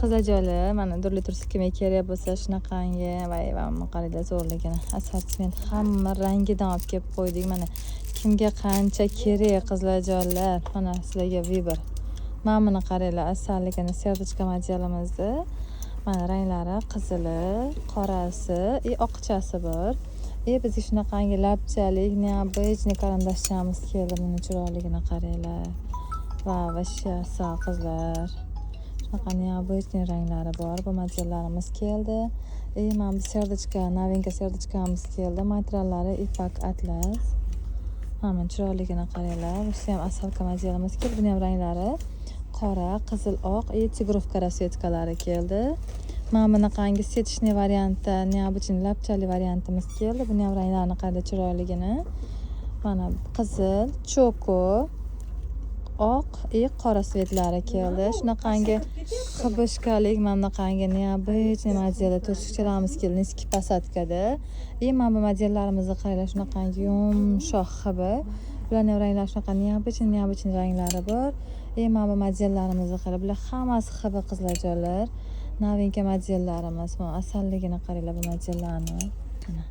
Qizlarjonlar, mana turli tursiz kimga kerak bo'lsa, shunaqangi, voy, mana qaranglar zo'rligini. Assortiment hamma rangidan olib kelib qo'ydik. Mana kimga qancha kerak, qizlarjonlar, mana sizlarga выбор. Mana buni qaranglar, asalligini, сердечко modelimizni. Mana ranglari: qizili, qorasi и oqchasi bor. И bizga shunaqangi labchalik необычный карандаш chamiz keldi. Buni chiroyligini qaranglar. Va вообще asal, qizlar. Shunaqa необычный ranglari bor. Bu modellarimiz keldi. И mana bu сердечко, новинка сердечка miz keldi. Materiallari ipak atlas. Mana chiroyligini qaranglar. Bu ham asalka modelimiz keldi. Buni ham ranglari qora, qizil, oq и тигровка расцветка lari keldi. Mana bunaqangi сеточный variantda необычный labchali variantimiz keldi. Buni ham ranglarini qaranglar chiroyligini. Mana qizil, choco, oq и qora цвет lari keldi. Shunaqangi хбшка lik, mana bunaqangi необычный modelda turshukchalarimiz keldi, низкий посадка da. И mana bu modellarimizni qaranglar, shunaqangi yumshoq ХБ. Bularning ham ranglari shunaqa необычный, необычный ranglari bor. И mana bu modellarimizni qarang, bular hammasi ХБ, qizlarjonlar. Новинка modellarimiz. Mana asalligini qaranglar bu modellarni. Mana.